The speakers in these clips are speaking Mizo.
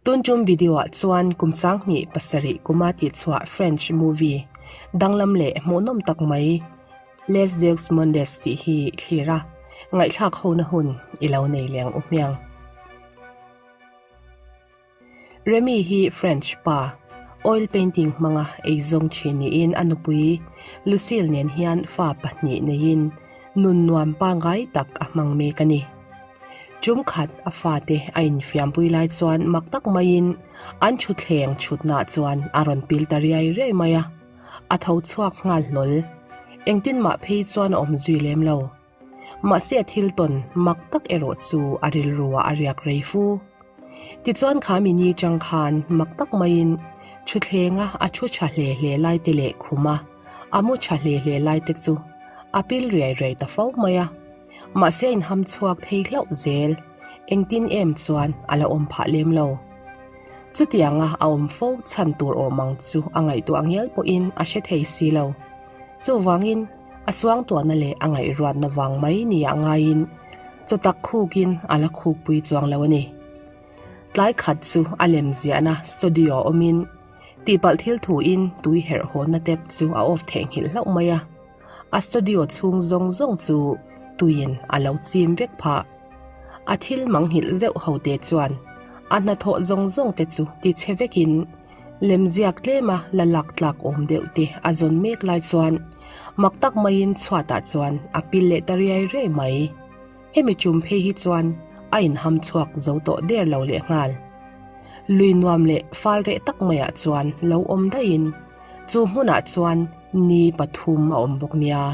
Tun tum video ah chuan kum 2007 kuma tihchhuah French movie danglam leh hmuhnawm tak mai Les Deux Mondes tih hi thlir a, ngaihthlak hona hun i lo nei leng u hmiang. Remy hi French pa, oil painting hmanga eizawng thin niin a nupui Lucille nen hian fa pahnih neiin nun nuam pangngai tak a hmang mek a ni. Tum khat a fate a infiampui lai chuan mak tak maiin an thutthleng chhutnaah chuan a rawn pil ta riai riai mai a, a tho chhuak nghal hlawl. Engtin mah phei chuan a awm zui lem lo. Mahse a thil tawn mak tak erawh chu a rilruah a riak rei fu. Tichuan kha mi ni chang khan mak tak maiin thuthlenga a thu tha hle hle lai te leh khuma a mu tha hle hle lai te chu a pil riai riai ta fo mai a. Mahse a inham chhuak thei hlauh zel, engtin em chuan a la awm phah lem lo. Chutianga a awm fo chhan tur awm ang chu a ngaihtuah ngial pawhin a hre thei si lo. Chuvangin a suangtuahna leh a ngaihruatna vang mai nia ngaiin chawtak khukin a la khukpui chuang lo a ni. Tlai khat chu a lem ziahna studio awmin tihpalh thil thuin tui herh hawnna tap chu a off theihnghilh hlauh mai a. A studio chhung zawng zawng chu tuiin a lo chim vek phah. A thil manghilh zeuh ho te chuan a hnathawh zawng zawng te chu ti chhe vekin lemziak tlema la lak tlak awm deuh te a zawn mek lai chuan mak tak maiin chhuatah chuan a pil leh ta riai riai mai. Hemi tum phei hi chuan a inham chhuak zo tawh der lo lehnghal. Lui nuam leh fal reh tak maiah chuan lo awm daihin Chu hmunah chuan ni pathum a awm bawk nia.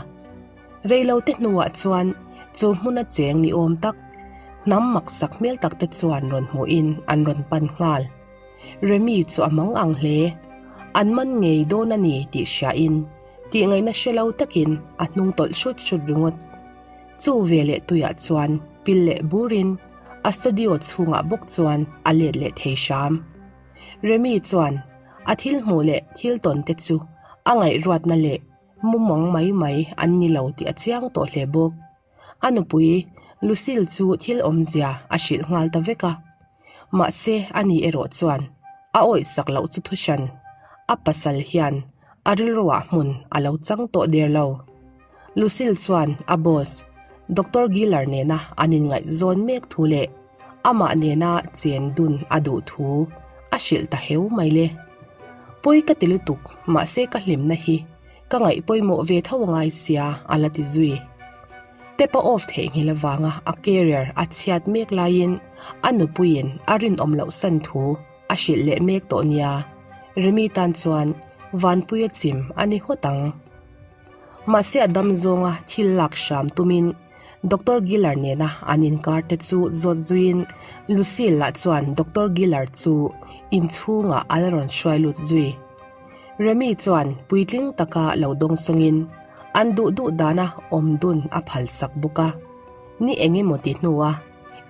Reilote hnuah chuan chu hmuna cheng ni awm tak, hnam maksak hmel tak te chuan rawn hmuhin an rawn pan nghal. Remi chu a mang ang hle. An man ngei dawn a ni tih hriain tihngaihna hre lo takin a hnung tawlh hrut hrut ringawt. Chu veleh tuiah chuan pil leh burin a studio chhungah bawk chuan a let leh thei hram. Remi chuan a thil hmuh leh thil tawn te chu a ngaihruatna leh mumang mai mai an ni lo tih a chiang tawh hle bawk. A nupui Lucille chu thil awmzia a hrilh nghal ta vek a. Mahse ani erawh chuan a awihsak loh chu thuhran a pasal hian a rilruah hmun a lo chang tawh der lo. Lucille chuan a boss Doctor Giller nena an inngaihzawn mek thu leh amah nena chen dun a duh thu a hrilh ta heu mai le. Pawi ka ti lutuk mahse ka hlimna hi ka ngaih pawimawh ve tho angai sia a la ti zui. Tap a off theihnghilh avanga a carrier a chhiat mek laiin a nupuiin a rinawm loh san thu a hrilh leh mek tawh nia. Remi tan chuan Vanpuia chim a ni hawt ang. Mahse a dam zawnga thil lak hram tumin Doctor Giller nena an inkar te chu zawt zuiin Lucille lah chuan Doctor Giller chu inchhungah a la rawn hruai lut zui. Remi chuan puitling taka lo dawng sawngin an duh duh dana awm dun a phalsak bawk a, ni eng emaw ti hnua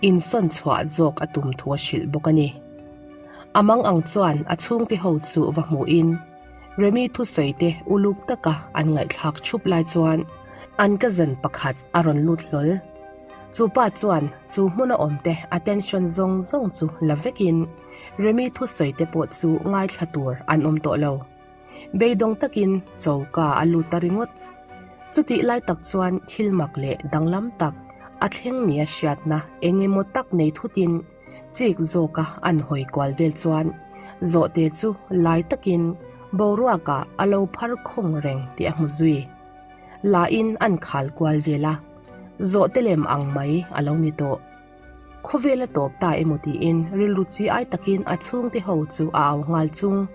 insawn chhuah zawk a tum thu a hrilh bawk a ni. A mang ang chuan a chhungte ho chu va hmuhin, Remi thusawi te uluk taka an ngaihthlak thup lai chuan an cousin pakhat a rawn lut hlawl. Chu pa chuan chu hmuna awm te attention zawng zawng chu la vekin Remi thusawi te pawh chu ngaithla tur an awm tawh lo. Beidawng takin choka a lut ta ringawt. Chutih lai tak chuan thil mak leh danglam tak a thleng nia hriatna eng emaw tak nei thutin Chik zawka an hawi kual vel chuan zawhte chu lai takin boruakah a lo phar khawng reng tih a hmu zui. Lain an khal kual vel a, zawhte lem ang mai a lo ni tawh. Khawvel a tawp ta emaw tiin rilru chi ai takin a chhungte ho chu a au nghal chung.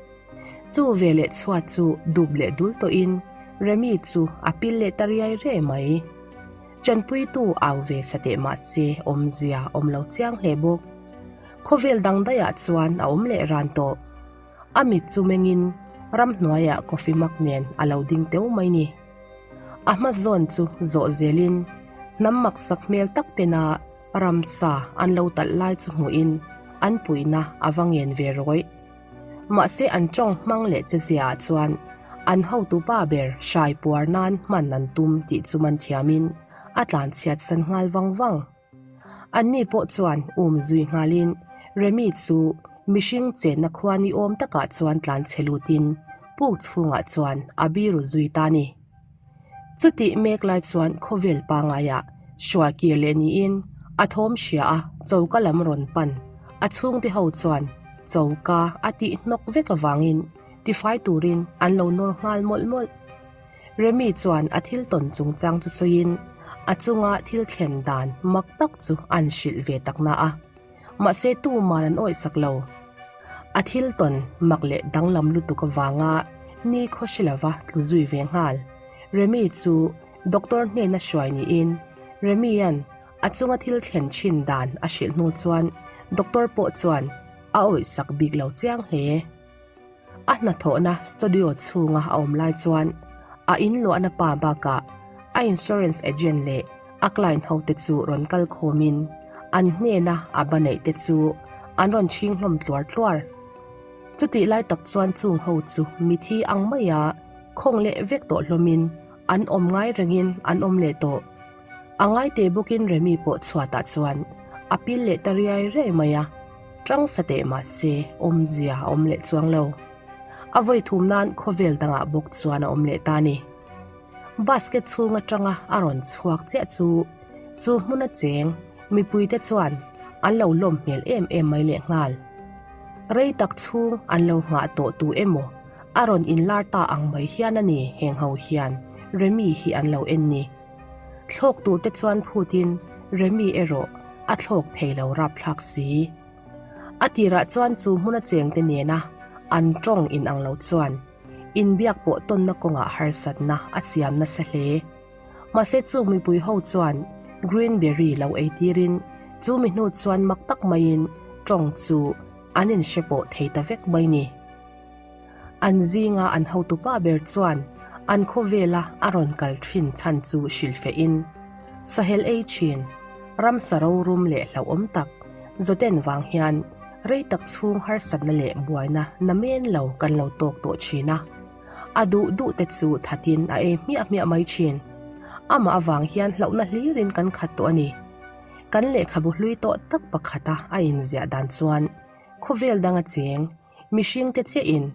Chu veleh chhuat chu dup leh dul tawhin Remi chu a pil leh ta riai riai mai. Chanpuitu au ve sa teh mah se awmzia awm lo chiang hle bawk. Khawvel dang daihah chuan a awm leh ran tawh. A mit chu mengin ramhnuaiah coffee mug nen a lo ding teuh mai ni. A hma zawn chu zawh zelin hnam maksak hmel tak tena ramsa an lo talh lai chu hmuhin an puihna a va ngen ve rawih. Mahse an tawng hmang leh che ziaah chuan an hotu pa ber hrai puar nan hman an tum tih chu man thiamin a tlan chhiat san nghal vang vang. Anni pawh chuan um zui nghalin Remi chu Mihring chenna khua ni awm takah chuan tlan chhe lutin puk chhungah chuan a biru zui ta a ni. Chutih mek lai chuan khawvel pangaiah hruai kir leh niin a thawm hria a, choka lam rawn pan. A chhungte ho chuan choka a tih hnawk vek avangin tifai turin an lo nawr nghal mawlh mawlh. Remi chuan a thil tawn chungchang chu sawiin a chunga thil thlen dan mak tak chu an hrilh ve tak na a. Mahse tuman an awihsak lo. A thil tawn mak leh danglam lutuk avanga ni khaw hre lova tlu zui ve nghal. Remi chu doctor hnena hruai niin Remi-a'n a chunga thil thlen thin dan a hrilh hnu chuan doctor pawh chuan a awihsak bik lo chiang hle. A hnathawhna studio chhunga a awm lai chuan a inluahna pa bakah a insurance agent leh a client ho te chu rawn kal khawmin an hnena a ba neih te chu an rawn chhing hlawm tluar tluar. Chutih lai tak chuan chung ho chu mithi ang maia khawng leh vek tawh hlawmin an awm ngai rengin an awm leh tawh. A ngaite bawkin Remi pawh chhuatah chuan a pil leh ta riai riai mai a. Tang sa teh mahse awmzia a awm leh chuang lo. A vawi thum nan khawvel dangah bawk chuan a awm leh ta a ni. Basket chhung atanga a rawn chhuak chiah chu chu hmuna cheng mipuite chuan an lo lawm hmel em em mai leh nghal. Rei tak chhung an lo nghah tawh tu emaw a rawn inlar ta ang mai hian a ni heng ho hian Remi hi an lo en ni. Thlawk tur te chuan phutin Remi erawh a thlawk thei lo rapthlak si. A tirah chuan chu hmuna chengte nena an tawng inang lo chuan inbiak pawh tawnna kawngah harsatna a siam nasa hle. Mahse chung mipui ho chuan Greenberry lo ei tirin chu mi hnu chuan mak tak maiin tawng chu an inhre pawh thei ta vek mai ni. An zinga an hotupa ber chuan an khawvela a rawn kal thin chhan chu hrilhfehin, Sahel ei thin, ramsa rorum leh hlauhawm tak, Zawten vang hian rei tak chhung harsatna leh buaina namen lo kan lo tawk tawh thin a. A duh duh te chu thatin a ei hmiah hmiah mai thin. Amah avang hian hlauhna hlirin kan khat tawh a ni. Kan lehkhabu hlui tawh tak pakhata a inziah dan chuan khawvel danga cheng, Mihring te chiah in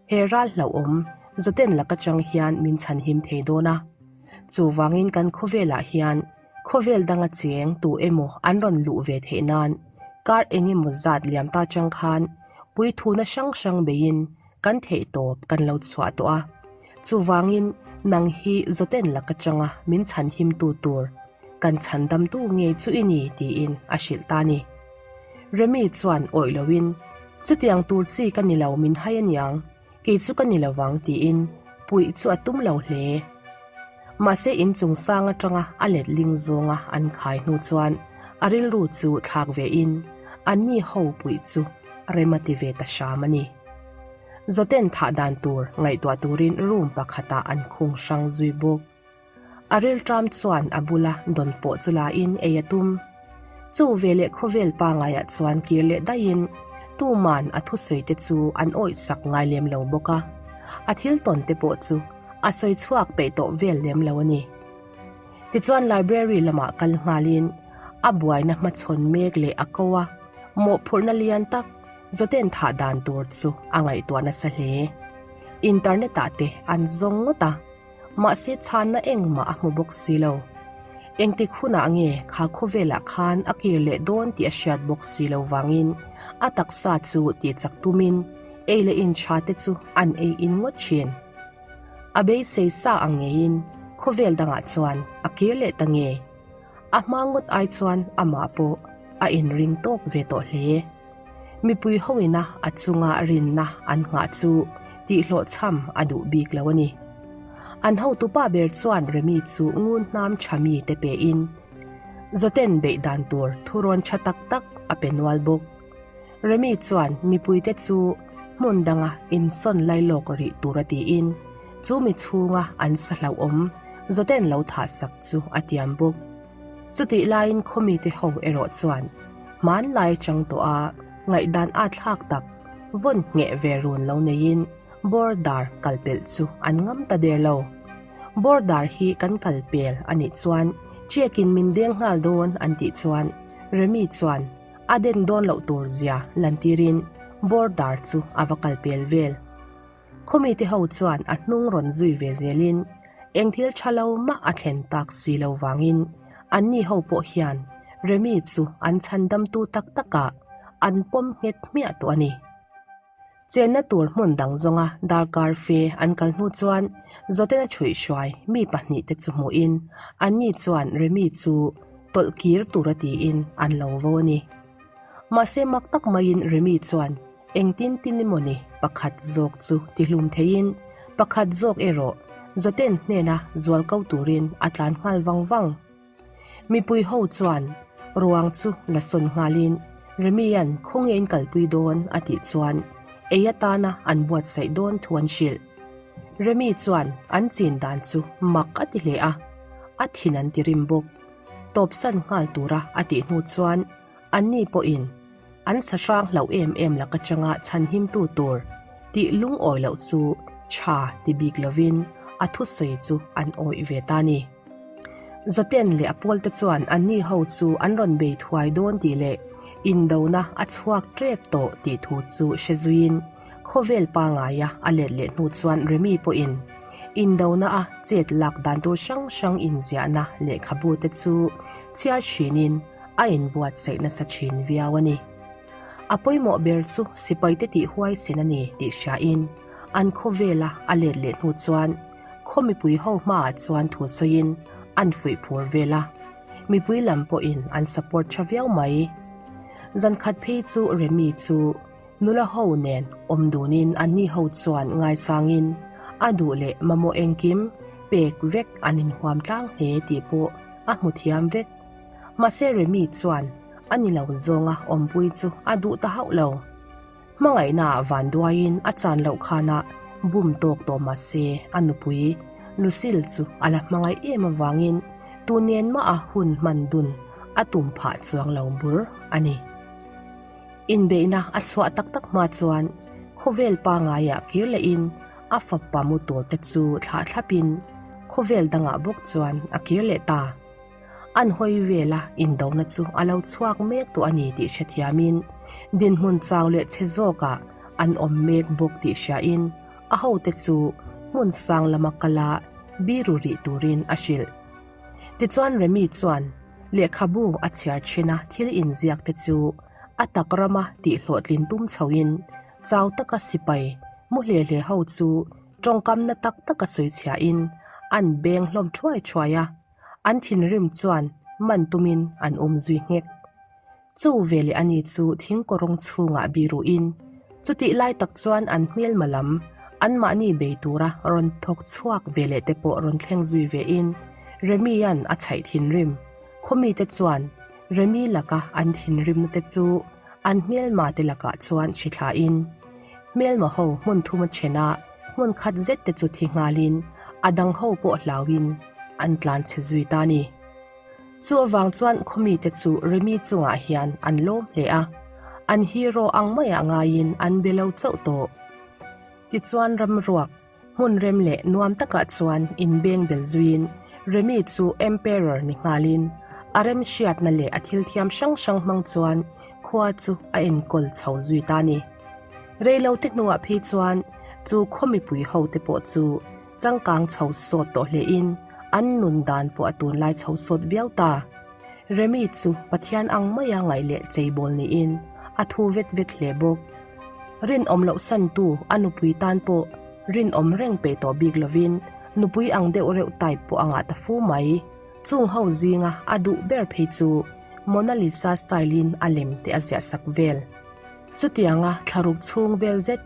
he ral hlauhawm Zawten lak atang hian min chhanhim thei dawn a. Chuvangin kan khawvelah hian khawvel danga cheng tu emaw an rawn luh ve theih nan kar eng emaw zat liam ta chang khan puithuna hrang hrang beiin kan theih tawp kan lo chhuah tawh a. Chuvangin nang hi Zawten lak atanga min chhanhim tu tur kan chhandamtu ngei chu i ni tiin a hrilh ta a ni. Remi chuan awih loin, Chutiang tur chi ka ni lo min hai aniang, kei chu ka ni lo vang tiin puih chu a tum lo hle. Mahse in chung sang atanga a let ling zawnga an khai hnu chuan a rilru chu thlak vein anni ho puih chu rem a ti ve ta hram a ni. Zawten thah dan tur ngaihtuah turin room pakhatah an khung hrang zui bawk. A rilṭam chuan a bula dawn fawh chu lain ei a tum. Chu veleh khawvel pangaiah chuan kir leh daihin tuman a thusawi te chu an awihsak ngai lem lo bawk a, a thil tawn te pawh chu a sawi chhuak peih tawh vel lem lo a ni. Tichuan library lamah kal nghalin a buaina hmachhawn mek leh a ko a, mawhphurhna lian tak Zawten thah dan tur chu a ngaihtuah nasa hle. Internet ah te an zawng ngawt a. Mahse chhanna engmah a hmu bawk si lo. Engtik hunah nge kha khawvelah khan a kir leh dawn tih a hriat bawk si lo vangin a taksa chu tihchak tumin ei leh in tha te chu an ei in ngawt thin. A beisei sa ang ngeiin khawvel dangah chuan a kir leh ta nge? A hma ngawt ai chuan amah pawh a inring tawk ve tawh hle. Mipui hoina a chunga rinna an nghah chu tihhlawhchham a duh bik lo a ni. An hotupa ber chuan Remi chu ngun hnam tha mi te pein Zawten beih dan tur thurawn tha tak tak a pe nual bawk. Remi chuan mipuite chu hmun danga insawn lailawk rih tur a tiin chu mi chhunga an sa hlauhawm Zawten lo thahsak chu a tiam bawk. Chutih laiin khawmite ho erawh chuan hmanlai chang tawh a ngaihdan a thlak tak vawn ngheh ve run lo neiin border kal pelh chu an ngam ta der lo. Border hi kan kal pel a nih chuan check-in min deng nghal dawn an tih chuan Remi chuan a den dawn loh tur zia lantirin. Border chu a va kal pel vel. Khawmite ho chuan a hnung rawn zui ve zelin eng thil tha lo mah a thlen tak si lo vangin anni ho pawh hian Remi chu an chhandamtu tak takah an pawm nghet hmiah tawh a ni. Chenna tur hmun dang zawnga darkar fe an kal hnu chuan Zawtena chhuihhruai mi pahnihte chu hmuhin anni chuan Remi chu tawlh kir tura tiin an lo vo a ni. Mahse mak tak maiin Remi chuan engtin tin emaw ni pakhat zawk chu tihlum theiin pakhat zawk erawh Zawten hnena zual ko turin a tlan nghal vang vang. Mipui ho chuan ruang chu la sawn nghalin Remian khawnge in kalpui dawn a tih chuan ei atana an buatsaih dawn thu an hrilh. Remi chuan an chin dan chu mak a ti hle a, a thin an ti rim bawk. Tawpsan nghal tura a tih hnu chuan anni pawhin an sahrang hlauh em em lak atanga chhanhimtu tur tih lungawi loh chu tha ti bik lovin a thusawi chu an awih ve ta ni. Zawten leh a pawlte chuan anni ho chu an rawn bei thuai dawn tih leh indona a chhuak tep tawh tih thu chu hre zuiin khawvel pangaia a let leh hnu chuan Remi pawhin indona a chet lak dan tur hrang hrang inziahna lehkhabu te chu chhiar thinin a inbuatsaih nasa thin viau a ni. A pawimawh ber chu sipaite tih huaisen a ni tih hriain an khawvela a let leh hnu chuan Khaw mipui ho hmaah chuan thu sawiin an fuih phur vel a, mipui lam pawhin an support tha viau mai. Zan khat phei chu Remi chu nula ho nen awm dunin anni ho chuan ngaisangin a duh leh mamawh engkim pek vek an inhuam tlang hle tih pawh a hmu thiam vek. Mahse Remi chuan a ni lo zawnga awmpui chu a duh ta hauh lo. Hmangaihnaah vanduaiin a chan loh khanah bum tawk tawh mah se a nupui Lucille chu a la hmangaih em avangin tu nen mah a hun hman dun a tum phah chuang lo bur a ni. Inbeihna a chhuah tak tak hma chuan khawvel pangaiah kir lehin a fapa mu tur te chu thlah thlapin khawvel dangah bawk chuan a kir leh ta. An hawi vela indona chu a lo chhuak mek tawh a ni tih hrethiamin dinhmun chau leh chhe zawkah an awm mek bawk tih hriain a hote chu hmun sang lama kala biru rih turin a hrilh. Tichuan Remi chuan lehkhabu a chhiar thin a thil inziak te chu a tak rama tih hlawhtlin tum chhoin chau taka sipai mu hle hle ho chu tawngkamna tak taka sawi chhiahin an beng hlawm thuai thuai a. An thinrim chuan man tumin an awm zui nghek. Chu veleh ani chu thingkawrawng chhungah biruhin chutih lai tak chuan an hmelma lam anmahni bei tura rawn thawk chhuak veleh te pawh rawn thleng zui vein Remian a chhaih thinrim. Khawmite chuan Remi laka an thinrimna te chu an hmelma te lakah chuan hri thlain hmelma ho hmun thuma thena hmun khat zet te chu thi nghalin a dang ho pawh hlauin an tlan chhe zui ta ni. Chu avang chuan khawmite chu Remi chungah hian an lawm hle a, an hero ang maiah ngaiin an be lo chauh tawh. Tichuan ramruak Hmun rem leh nuam takah chuan inbeng bel zuiin Remi chu Emperor ni nghalin a remhriatna leh a thil thiam hrang hrang hmang chuan khua chu a enkawl chho zui ta ni. Reilote hnuah phei chuan chu khaw mipui hote pawh chu changkang chho sawt tawh hlein an nun dan pawh a tunlai chho sawt viau ta. Remi chu Pathian ang maia ngaih leh cheibawl niin a thu vet vet hle bawk. Rinawm loh santu a nupui tan pawh rinawm reng peih tawh bik lovin nupui ang deuh reuh type pawh a ngah ta fu mai. Chung ho zinga a duh ber phei chu Mona Lisa style in a lem te a ziah sak vel. Chutianga thlaruk chhung vel zet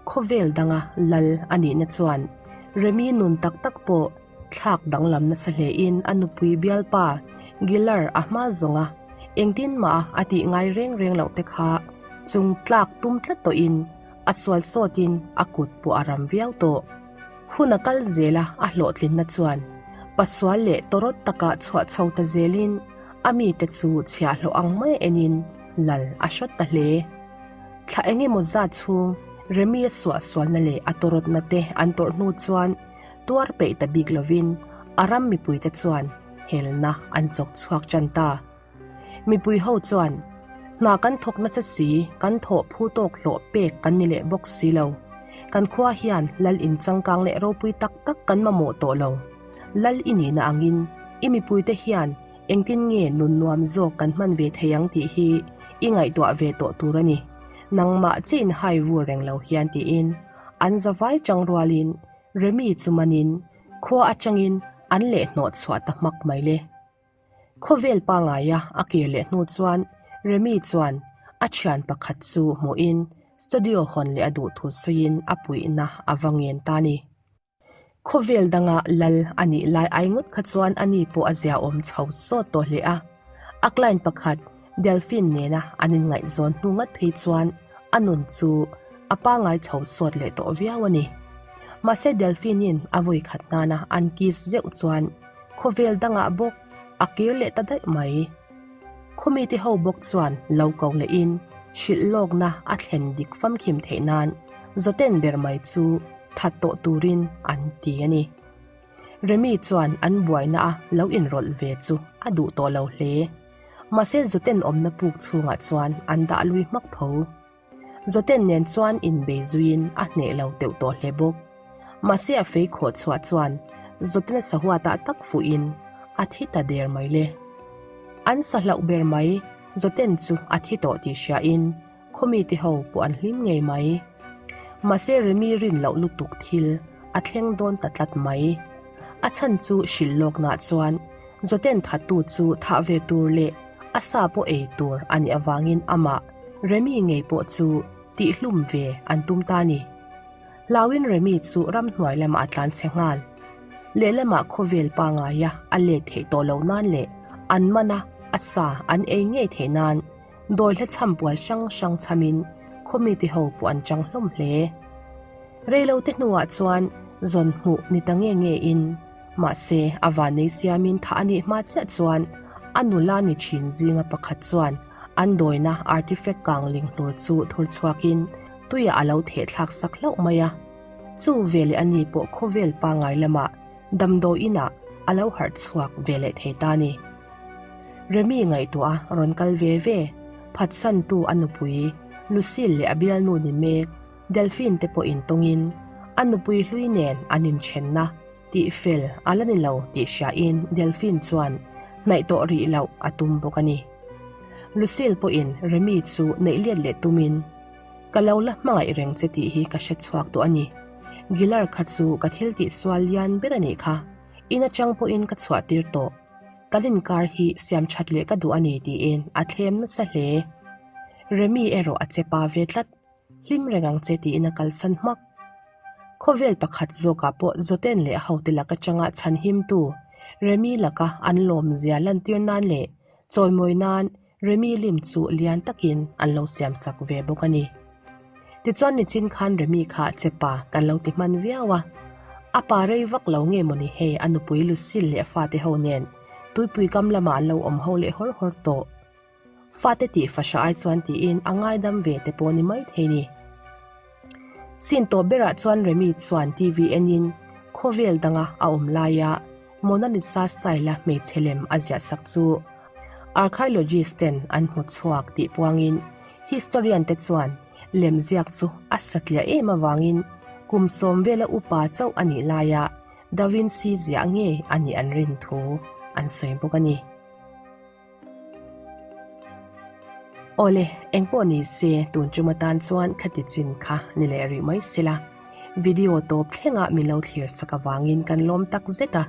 khawvel danga lal a nihna chuan Remi nun tak tak pawh Thlak danglam nasa hlein a nupui bialpa Gilar a hma zawnga engtin mah a tih ngai reng reng loh te kha chung tlak tum tlat tawhin a sual sawtin a kut pawh a ram viau tawh. Hun a kal zela a hlawhtlinna chuan pasual leh tawrawt takah chhuah chho ta zelin a mite chu chhiahhlawh ang mai enin lal a hrawt ta hle. Thla engemaw zat chhung Remi a suahsualna leh a tawrawtna te an tawrh hnu chuan Tuar peih ta bik lovin a ram mipuite chuan helna an chawk chhuak tan ta. Mipui ho chuan. Hna kan thawk nasa si, kan thawh phu tawk hlawh pek kan ni leh bawk si lo. Kan khua hian lal in changkang leh ropui tak tak kan mamawh tawh lo. Lal i nihna angin i mipuite hian engtin nge nun nuam zawk kan hman ve thei ang tih hi i ngaihtuah ve tawh tur a ni. Nangmah chiin hai vur reng lo hian tiin an zavai chang rualin Remi chu manin khua atangin an leh hnawh chhuah ta hmak mai le. Khawvel pangaia a kir leh hnu chuan Remi chuan a thian pakhat chu hmuhin studio hawn leh a duh thu sawiin a puihna a va ngen ta ni. Khawvel danga lal a nih lai ai ngawt kha chuan a ni pawh a ziaawm chho sawt tawh hle a. A client pakhat Delphine nena an inngaihzawn hnu ngat phei chuan a nun chu a pangai chho sawt leh tawh viau a ni. Mahse Delphine-in a vawi khat nana an kiss zeuh chuan khawvel dangah bawk a kir leh ta daih mai. Khawmite ho bawk chuan lo ko lehin hrilh lawkna a thlen dik famkhim theih nan Zawten ber mai chu that tawh turin an ti a ni. Remi chuan an buaina a lo inrawlh ve chu a duh tawh lo hle. Mahse Zawten awmna puk chhungah chuan an dah lui hmak tho. Zawten nen chuan inbei zuiin a hneh lo teuh tawh hle bawk. Mahse a fei khawh chhuah chuan Zawtena sahuatah tak fuhin a thi ta der mai le. An sa hlauh ber mai Zawten chu a thi tawh tih hriain khawmite ho pawh an hlim ngei mai. Mahse Remi rin loh lutuk thil a thleng dawn ta tlat mai. A chhan chu hrilh lawknah chuan Zawten thattu chu thah ve tur leh a sa pawh ei tur a nih avangin amah Remi ngei pawh chu tihhlum ve an tum ta ni. Hlauin Remi chu ramhnuai lamah a tlan chhe nghal. Lehlamah khawvel pangaia a let theih tawh loh nan leh an mana a sa an ei ngei theih nan dawi hla chhampual hrang hrang chhamin khawmite ho pawh an chang hlawm hle. Reilote hnuah chuan zawn hmuh ni ta nge nge in Mahse, a vannei siamin thah a nih hma chiah chuan a nula ni thin zinga pakhat chuan an dawina artifact kang ling hlur chu thur chhuakin tuiah a lo theh thlak sak hlauh mai a. Chu veleh a ni pawh khawvel pangngai lamah damdawiinah a lo harh chhuak ve leh thei ta ni. Remi ngaihtuah a rawn kal ve ve, phatsantu a nupui Lucille leh a bialnu ni mek Delphine te pawh intawngin a nupui hlui nen an inthenna Tih fel a la ni lo tih hriain Delphine chuan hnaih tawh rih loh a tum bawk a ni. Lucille pawhin Remy chu neih let leh tumin, Ka lo la hmangaih reng che tih hi ka hre chhuak tawh a ni. Gilar kha chu ka thil tih sual lian ber a nih kha. In atang pawhin ka chhuah tir tawh. Kan inkar hi siam that leh ka duh a ni tiin a thlem nasa hle. Remy erawh a che pa ve tlat. Hlim reng ang che tiin a kalsan hmak. Khawvel pakhat zawkah pawh Zawten leh a hote lak atanga chhanhimtu Remi laka an lawmzia lantir nan leh chawimawi nan Remi lim chu lian takin an lo siamsak ve bawk a ni. Tichuan nichin khan Remi kha chepa kan lo ti hman viau a. A pa rei vak lo nge mawni hei a nupui Lucille leh a fate ho nen tuipui kam lamah an lo awm ho leh hawr hawr tawh. Fate tih fahra ai chuan tiin a ngaidam ve te pawh ni mai thei ni. Scene tawp berah chuan Remi chuan TV enin khawvel danga a awm laia Mona Lisa style-a hmeichhe lem a ziah sak chu archaeologist ten an hmu chhuak tih puangin historian te chuan lem ziak chu a satliah em avangin kum sawm vela upa chauh a nih laia Da Vinci ziah ngei a nih an rin thu an sawi bawk a ni. Awle, engpawh ni se tun tum atan chuan khati chin kha ni leh rih mai sela. Video tawp thlengah min lo thlir sak avangin kan lawm tak zet a.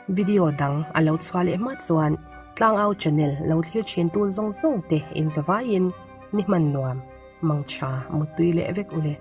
Video dang a lo chhuah leh hma chuan Tlangau channel lo thlir thin tu zawng zawng te inzavaiin ni hman nuam, mangtha muttui leh vek ule.